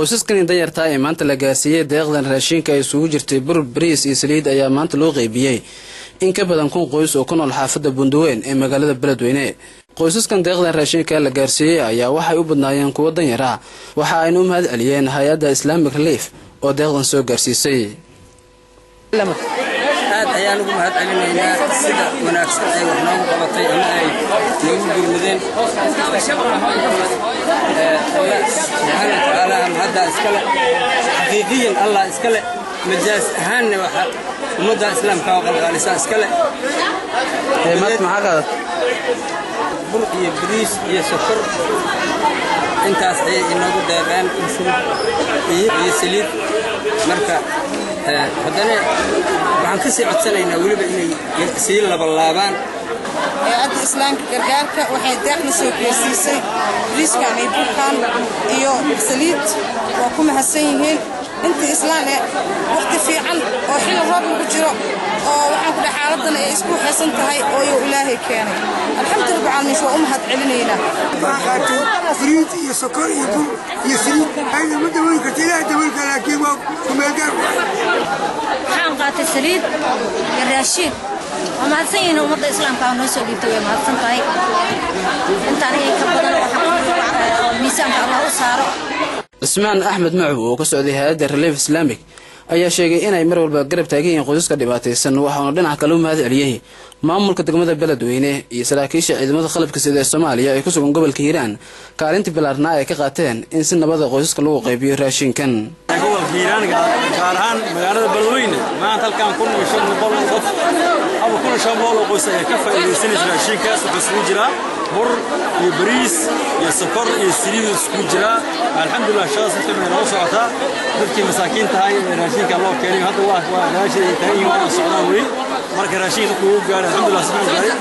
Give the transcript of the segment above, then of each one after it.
Qoysaskani danyartaa ee maanta la gaarsiiyey deeqdan raashinka ay isugu jirtay bur, bariis iyo saliid ayaa maanta loo qeybiyey in ka badan 1000 qoys oo ku nool xaafadda Bundaweyn ee magaalada Beledweyne. Qoysaskan deeqdan raashinka la gaarsiiyey ayaa waxay u badnaayeen kuwo danyar ah, waxa ayna u mahad celiyeen hay-adda Islamic Relief oo deeqdan soo gaarsiisay. Aad ayaan ugu mahad celinaynaa sida wanaagsan ay wax noogu qabatay ama ay noogu gurmadeen. Allah subxaana wa tacaala mahaddaa iskale, xaqiiqiyan Allah iskale, majaas ahaanna waxa ummadda islaamka oo qalqaalisaa iskale. Maanta maxaa qaadat? Bur iyo bariis iyo sokor, intaas ayay inoogu deeqeen, iyo saliid. Marka haddana waxaan ka sii codsanaynaa weliba inay sii labalaabaan. Hay-adda Islaamka Gargaarka waxay deeqna soo geersiisay bariiskan iyo burkan iyo saliid. Waa ku mahadsan yihiin intii islaan eh wakhti fiican oo xilli roob lagu jiro oo waxaan ku dhahay xaaladdan ay isku xeesan tahay oo uu Ilaahay keenay. Alxamdu rabbil caalamiin, waa u mahad celinaynaa. Waxaan qaatay bariis iyo sokor iyo bur iyo saliid. Ayda ma dabooli karta, Ilaahay dabooli kara, laakiin waa kumeelgaar. Waxaan qaatay saliid iyo raashiin. Waa mahadsan yihiin ummadda islaamka oo noo soo dhiibtay, way mahadsan tahay. Intaan in ka badan oo miisaanka Allah u saaro. Cismaan Axmed Macow oo ka socday hay-adda Relief Islamic ayaa sheegay inay mar walba garab taagan yihiin qoysaska dhibaataysan, waxauna dhinaca kale u mahad celiyey maamulka degmada Beledweyne iyo saraakiisha ciidamada qalabka sida ee Soomaaliya ay ku sugan gobolka Hiiraan kaalintii bilaarnaa ay ka qaateen in si nabada qoysaska lagu qaybiyo raashinkan. Gobolka Hiiraan, gaar ahaan magaalada Beledweyne, maanta halkan 1500 qof ama 1500 oo qoys ayaa ka faa'iidaysanaysa raashinkaas. Wuxuu isugu jiraa bur iyo bariis iyo sokor iyo saliid isku jiraa. Alxamdulilah, shaqada si fiican noo socotaa. Dadkii masaakiinta ahay ee raashinka loo keenay hadda waa raashin ay taagan yihiin, waana socdaan weli. Marka raashinka dadku uu gaaray, alxamdulilah, si fiican gaaray.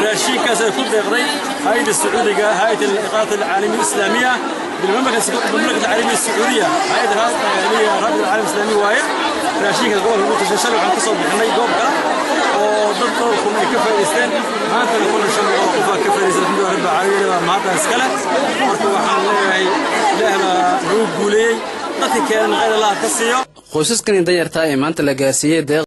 Raashinkaas ay ku deeqday hay'adda Sacuudiga, hay'adda al-iqaata al-caalamiya al-islaamiya بالمملكة العربية السعودية، هيئة رابطة العالم الإسلامي waaye. Raashinka gobolka ugu tashay shalay waxaan kasoo bixinay goob kale oo dad dhowr kun ay ka faa'iidaysteen, maantana 1500 qof baa ka faa'iidaystay. Alxamdulilah rabbil caalamiin baa maanta iskale. Marka waxaan leeyahay Ilaah baa nagu guuleeyey, dadka keenan khayr Allah ka siiyo. Qoysaskani danyartaa ee maanta la gaarsiiyey deeq